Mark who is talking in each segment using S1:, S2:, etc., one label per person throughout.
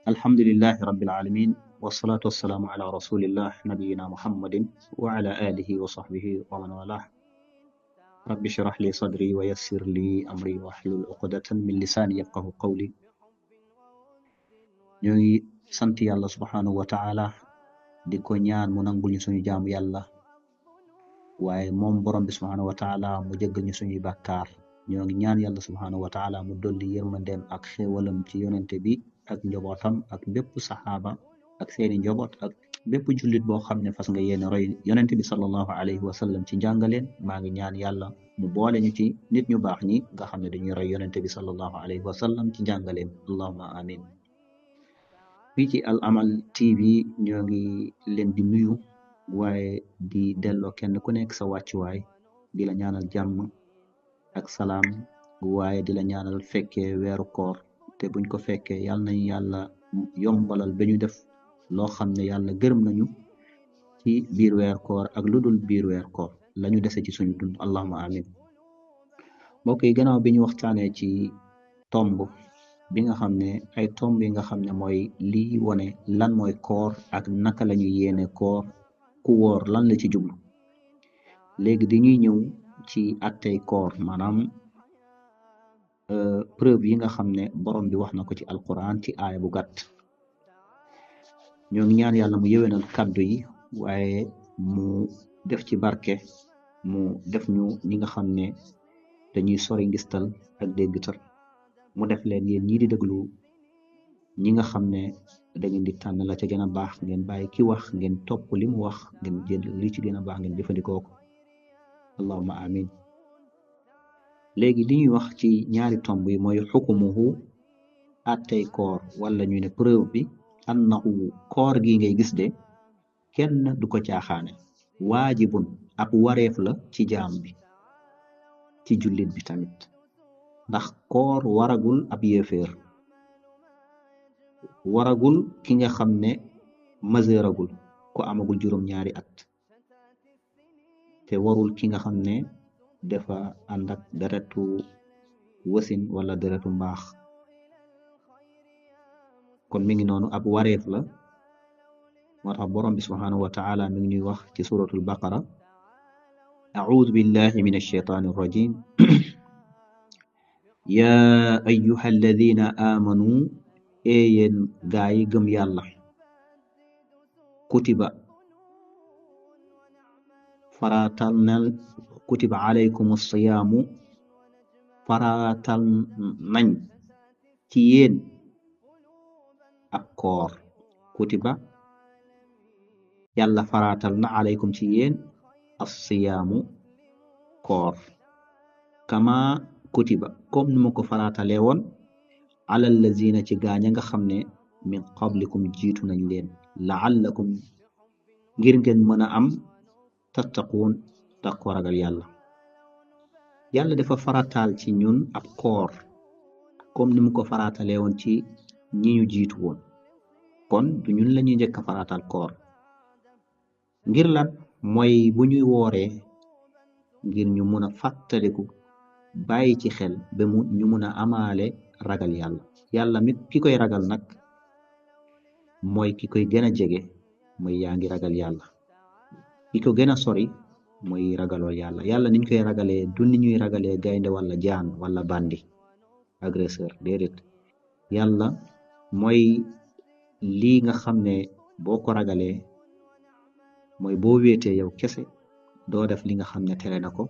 S1: alhamdulillahi rabbil alamin wassalatu wassalamu ala rasulillah nabiyina muhammadin wa ala alihi wa sahbihi wa man walah rabbi shrah li sadri wa yassir li amri wahlul uqdatan min lisani yafqahu qawli ñoo ngi sant yàlla subhanahu wa ta'ala di ko ñaan mu nangul ñu suñu jaamu yàlla waaye moom borom bi subhanahu wa ta'ala mu jéggal ñu suñuy bàkkaar ñoo ngi ñaan yàlla subhanahu wa ta'ala mu dolli yërmandeem ak xéewalam ci yonente bi ak njobootam ak bépp saxaaba ak seeni njoboot ak bépp jullit boo xam ne fas nga yéene roy yonente bi sallallahu alayhi wa sallam ci njàngaleen maa ngi ñaan yàlla mu boole ñu ci nit ñu baax ñi nga xam ne dañuy roy yonente bi sallallahu alayhi wa sallam ci njàngaleen allahumma amin fii ci Al Amal TV ñoo ngi leen di nuyu waaye di delloo kenn ku nekk sa wàccuwaay di la ñaanal jàmm ak salaam waaye di la ñaanal fekkee weeru koor te buñ ko fekkee yàlla nañu yàlla yombalal ba ñu def loo xam ne yàlla gërëm nañu ci biir weer koor ak lu dul biir weer koor lañu dese ci suñu dund allahumma amin mbokk yi gannaaw bi ñu waxtaanee ci tomb bi nga xam ne ay tomb yi nga xam ne mooy lii wone lan mooy koor ak naka lañu yéene koor ku woor lan la ci jublu léegi dañuy ñëw ci attey koor maanaam preuve yi nga xam ne borom bi wax na ko ci alquran ci aaya bu gàtt ñoo ngi ñaan yàlla mu yéwénal kàddu yi waaye mu def ci barke mu def ñu ñi nga xam ne dañuy sori ngistal ak déggtal mu def leen yéen ñii di déglu ñi nga xam ne da ngeen di tànn la ca gën a baax ngeen bàyyi ki wax ngeen topp li mu wax ngeen jël li ci gën a baax ngeen jëfandikoo ko allahumma amin léegi li ñuy wax ci ñaari tomb yi mooy xukumuhu attey koor wala ñu ne preuve bi annahu koor gi ngay gis de kenn du ko caaxaane waajibun ab wareef la ci jaam bi ci jullit bi tamit ndax koor waragul ab yéeféer waragul ki nga xam ne majeuragul ko amagul juróom-ñaari at te warul ki nga xam ne dafa ànd ak deretu wasin wala deretu mbaax kon mi ngi noonu ab wareef la moo tax borom bi subhanahu wa ta'ala mi ngi ñuy wax ci suratul baqara a'udhu billahi minash shaitani rajim ya ayyuha alladhina amanu yéen gaa yi gëm yàlla kutiba alaykum as-siyaamu faraatal nañ ci yéen ab koor kutiba yàlla faraatal na alaykum ci yéen as-siyaamu koor kama kutiba comme ni ma ko faraatalee woon alal lazina ci gaaña nga xam ne min qablikum jiitu nañ leen la'allakum ngir ngeen mën a am tattaquun taqwa ragal yàlla dafa farataal ci ñun ab koor comme ni mu ko faratalee woon ci ñi ñu jiitu woon kon du ñun la ñuy njëkk a farataal koor ngir lan mooy bu ñuy wooree ngir ñu mun a fàttaliku bàyyi ci xel ba ñu mun a amaale ragal yàlla mit ki koy ragal nag mooy ki koy gën a jege mooy yaa ngi ragal yàlla ki ko gën a sori mooy ragaloo yàlla niñ koy ragalee du ni ñuy ragalee gaynde wala jaan wala bandi agresseur déedéet yàlla mooy lii nga xam ne boo ko ragalee mooy boo wéetee yow kese doo def li nga xam ne tere na ko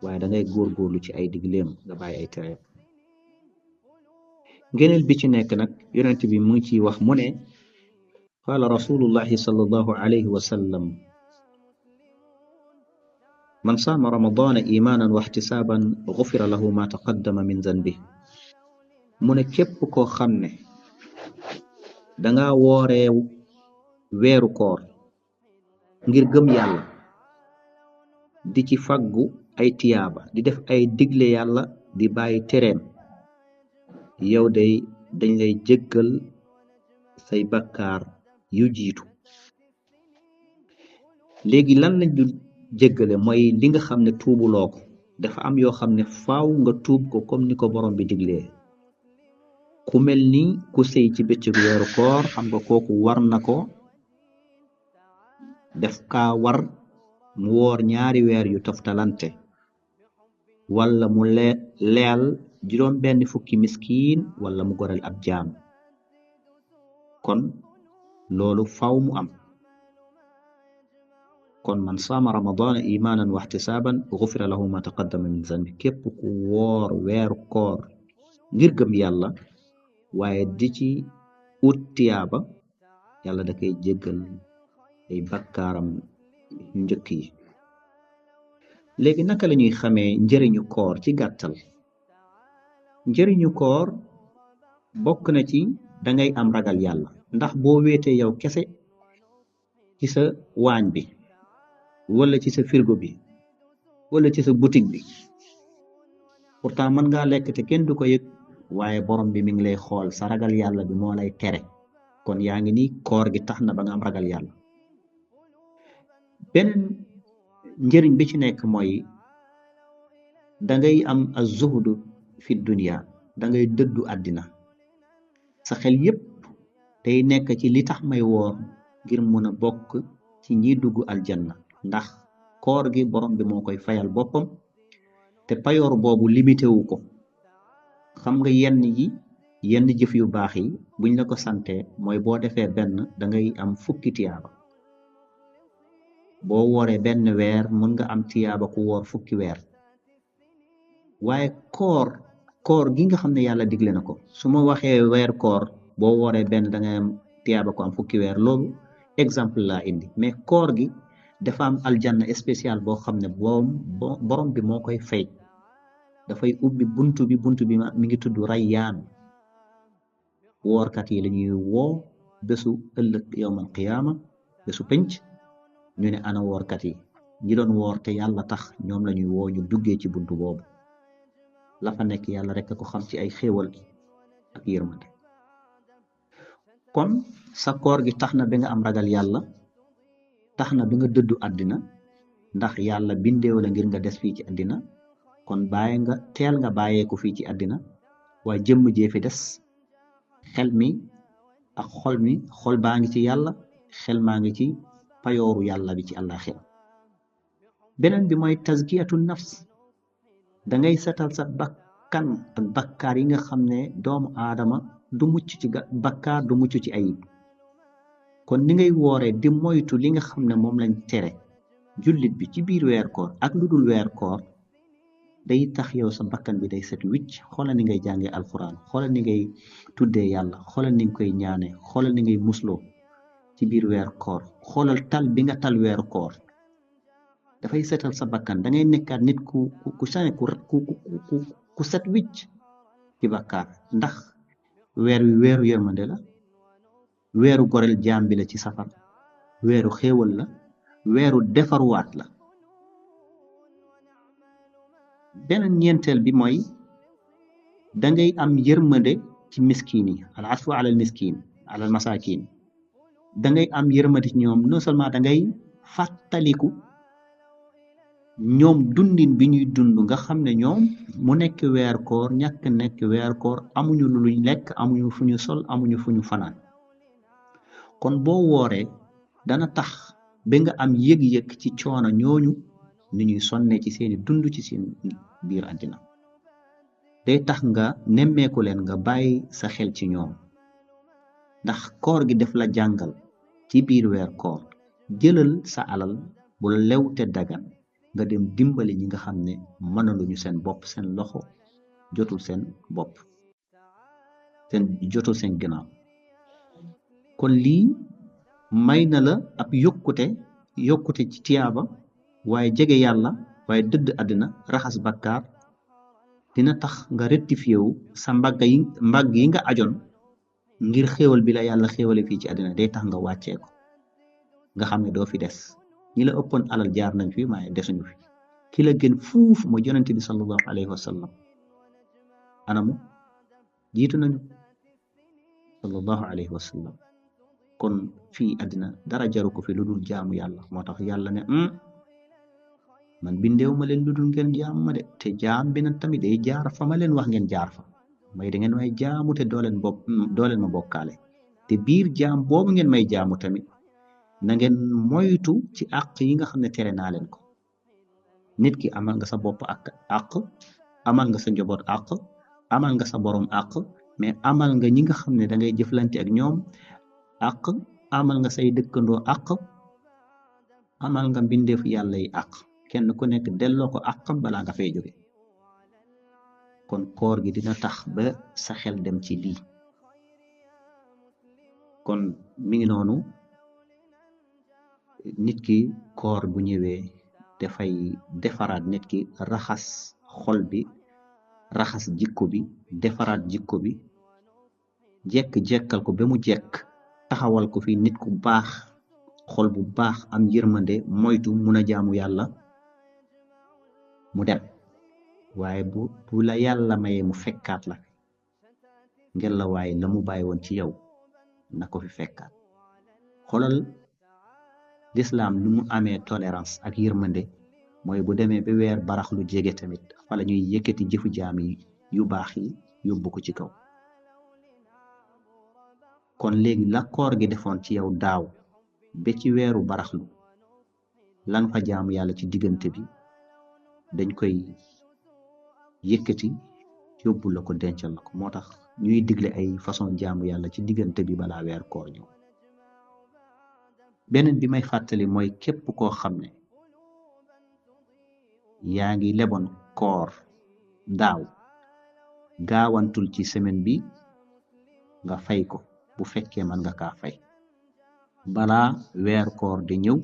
S1: waaye da ngay góorgóorlu ci ay digleem nga bàyyi ay tere ngeneel bi ci nekk nag yonent bi mu ngi ciy wax mu ne qaala rasulullahi sallallahu alayhi wa sallam man saama ramadana imanan wa ihtisaban ghufira lahu ma taqaddama min zanbi mu ne képp koo xam ne danga wooree weeru koor ngir gëm yàlla di ci faggu ay tiyaaba di def ay digle yàlla di bàyyi tereem yow day dañ lay jéggal say bakkaar yu jiitu léegi lan lañ du jéggale mooy li nga xam ne tuubuloo ko dafa am yoo xam ne faaw nga tuub ko comme ni ko borom bi diglee ku mel ni ku sëy ci bëccëgu weeru koor xam nga kooku war na ko def kaa war mu woor ñaari weer yu toftalante wala mu leel juróom benn fukki miskiin wala mu goreel ab jaam kon loolu faw mu am kon man saama ramadana imanan wa ihtisaban gufira lahu ma taqaddama min zanbi képp ku woor weeru koor ngir gëm yàlla waaye di ci ut tiyaaba yàlla da koy jéggal ay bakkaaram njëkk yi. léegi naka la ñuy xamee njëriñu koor ci gàttal? njëriñu koor bokk na ci dangay am ragal yàlla, ndax boo wéetee yow kese ci sa waañ bi wala ci sa frigo bi wala ci sa boutique bi pourtant mën ngaa lekk te kenn du ko yëg, waaye borom bi mi ngi lay xool, sa ragal yàlla bi moo lay tere. kon yaa ngi ni koor gi tax na ba nga am ragal yàlla. beneen njëriñ bi ci nekk mooy dangay am az-zuhdu fi dunya, dangay dëddu àddina, sa xel yépp day nekk ci li tax may woor ngir mun a bokk ci ñi dugg aljanna, ndax koor gi borom bi moo koy fayal boppam te payoor boobu limité wu ko. xam nga yenn jëf yu baax yi buñ la ko sante mooy boo defee benn dangay am fukki tiyaaba, boo wooree benn weer mën nga am tiyaaba ku woor fukki weer. waaye koor gi nga xam ne yàlla digle na ko, su ma waxee weer koor boo wooree benn dangay am tiyaaba ko am fukki weer, loolu exemple laa indi, mais koor gi dafa am aljanna spécial boo xam ne borom bi moo koy fay, dafay ubbi buntu bi mi ngi tudd rayyaan. woorkat yi la ñuy woo bésu ëllëg yowmal qiyaama, bésu penc, ñu ne ana woorkat yi ñi doon woor te yàlla tax, ñoom la ñuy woo ñu duggee ci buntu boobu. la fa nekk yàlla rek ko xam ci ay xéewal ak yërmande. kon sa koor gi tax na bi nga am ragal yàlla, tax na bi nga dëddu àddina, ndax yàlla bindeew la ngir nga des fii ci àddina, kon teel nga bàyyeeku fii ci àddina, waaye jëmm jee fi des, xel mi ak xol baa ngi ci yàlla, xel maa ngi ci payooru yàlla bi ci àllaaxira. beneen bi mooy tazkiyatu nafs, dangay setal sa bakkan ak bakkaar yi nga xam ne doomu aadama du mucc ci bakkaar, du mucc ci ayib. kon ni ngay wooree di moytu li nga xam ne moom lañ tere jullit bi ci biir weer koor ak lu dul weer koor, day tax yow sa bakkan bi day set wicc. xoolal ni ngay jàngee alxuraan, xoolal ni ngay tuddee yàlla, xoolal ni nga koy ñaane, xoolal ni ngay musloo ci biir weer koor, xoolal tal bi nga tal weeru koor, dafay setal sa bakkan. dangay nekkaat nit ku set wicc ci bakkaar, ndax weer wi weeru yërmande la, weeru goreel jaam bi la ci safar, weeru xéewal la, weeru defarwaat la. beneen ñeenteel bi mooy dangay am yërmande ci miskin yi, al asfu alal miskin alal masakin, dangay am yërmande ci ñoom. non seulement dangay fàttaliku ñoom dundin bi ñuy dund, nga xam ne ñoom mu nekk weer koor ñàkk nekk weer koor amuñu lu luñ lekk, amuñu fu ñu sol, amuñu fu ñu fanaan. kon boo wooree dana tax ba nga am yëg-yëg ci coono ñooñu ni ñuy sonne ci seeni dund ci seen biir àddina. day tax nga nemmeeku leen, nga bàyyi sa xel ci ñoom, ndax koor gi def la jàngal ci biir weer koor, jëlal sa alal bu lew te dagan nga dem dimbali ñi nga xam ne mënaluñu seen bopp, seen loxo jotul seen bopp, jotul seen ginnaaw. kon lii may na la ab yokkute ci tiyaaba, waaye jege yàlla, waaye dëdd àddina, raxas bakkaar. dina tax nga rectifié wu sa mbagg yi nga ajoon ngir xéewal bi la yàlla xéewale fii ci àddina, day tax nga wàccee ko, nga xam ne doo fi des. ñi la ëppoon alal jaar nañ fi, waaye desuñu fi. ki la gën fuuf mooy yonente bi sallallahu alayhi wa sallam, anamu jiitu nañu sallallahu alayhi wa sallam. kon fii àddina dara jaru ko fi lu dul jaamu yàlla. moo tax yàlla ne man bindeewu ma leen lu dul ngeen jaamu ma de, te jaam bi nag tamit day jaar fa ma leen wax ngeen jaar fa. may da ngeen may jaamu te dooleen ma bokkaale te biir jaam boobu ngeen may jaamu tamit na ngeen moytu ci àq yi nga xam ne tere naa leen ko nit ki amal nga sa bopp ak àq amal nga sa njaboot àq amal nga sa borom àq mais amal nga ñi nga xam ne da ngay jëflante ak ñoom àq amal nga say dëkkandoo àq amal nga mbindeef yàlla yi àq kenn ku nekk delloo ko àqam balaa nga fay jóge kon koor gi dina tax ba sa xel dem ci lii kon mi ngi noonu nit ki koor bu ñëwee dafay defaraat nit ki raxas xol bi raxas jikko bi defaraat jikko bi jekk-jekkal ko ba mu jekk taxawal ko fi nit ku baax xol bu baax am yërmande moytu mun a jaamu yàlla mu dem waaye bu la yàlla mayee mu fekkaat la ngel la waaye la mu bàyyi woon ci yow na ko fi fekkaat xolal lislaam lu mu amee tolérance ak yërmande mooy bu demee ba weer barax lu jege tamit fa la ñuy yëkkati jëfu jaam yi yu baax yi yóbbu ko ci kaw kon léegi la koor gi defoon ci yow daaw ba ci weeru baraxlu lan fa jaamu yàlla ci diggante bi dañ koy yëkkati yóbbu la ko dencal la ko moo tax ñuy digle ay façon jaamu yàlla ci diggante bi balaa weer koor ñëw beneen bi may fàttali mooy képp koo xam ne yaa ngi leboon koor daaw gaawantul ci semaine bi nga fay ko bu fekkee man nga kaa fay balaa weer koor di ñëw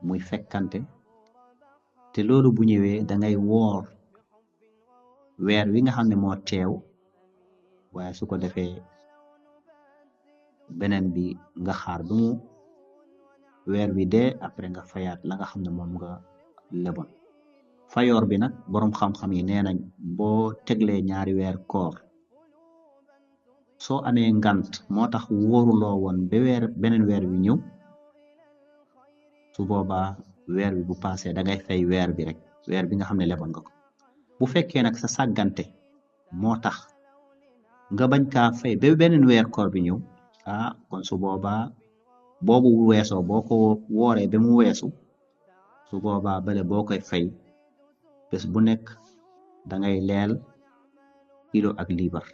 S1: muy fekkante te loolu bu ñëwee dangay woor weer wi nga xam ne moo teew waaye su ko defee beneen bi nga xaar ba mu weer wi dee après nga fayaat la nga xam ne moom nga lebon fayoor bi nag boroom xam-xam yi nee nañ boo teglee ñaari weer koor soo amee ngant moo tax wóoruloo woon ba beneen weer wi ñëw su boobaa weer bi bu paasee da ngay fay weer bi rek weer bi nga xam ne lebon nga ko bu fekkee nag sa sàggante moo tax nga bañ kaa fay ba beneen weer koor bi ñëw kon su boobaa boobu weesoo boo ko wooree ba mu weesu su boobaa bale boo koy fay bés bu nekk dangay leel kilo ak liibar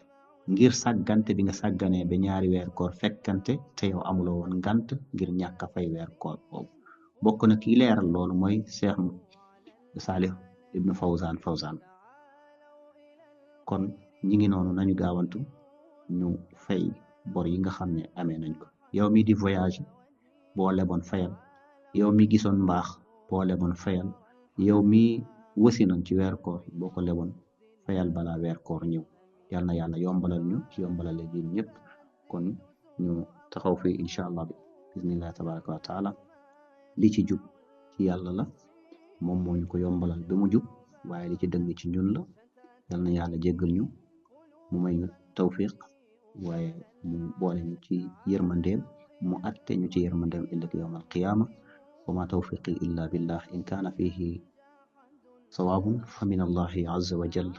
S1: ngir sàggante bi nga sàgganee ba ñaari weer koor fekkante te yow amuloo woon ngant ngir ñàkk a fay weer koor boobu bokk na kii leeral loolu mooy Cheikh Salih ibnu Fawzan kon ñi ngi noonu nañu gaawantu ñu fay bor yi nga xam ne amee nañ ko yow mi di voyage boo leboon fayal yow mi gisoon mbaax boo leboon fayal yow mi wasinoon ci weer koor boo ko leboon fayal balaa weer koor ñëw yal na yàlla yombalal ñu ci yombalal gi ñëpp kon ñu taxaw fi incha allah bi bismillah tabaraka wa taala li ci jub ci yàlla la moom moo ñu ko yombalal ba mu jub waaye li ci dëng ci ñun la yal na yàlla jéggal ñu mu may ñu tawfiq waaye mu boole ñu ci yërmandeem mu atte ñu ci yërmandeem ëllëg yawm alqiyama wa ma tawfiqi illa billah in kaana fihi sawaabun fa min allahi azza wa jal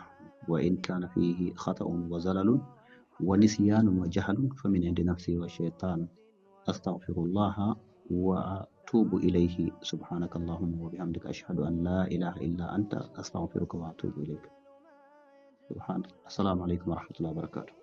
S1: wa in kaana fihi xata'un wa zalalun wa nisyaanun wa jahalun fa min indi nafsi wa shaytaan astaghfirullaha wa atubu ilayhi subhanaka allahumma wa bihamdika ashhadu an la ilaha illa anta astaghfiruka wa atubu ilayk subhanak assalaamu alaykum wa rahmatullahi wa barakatuh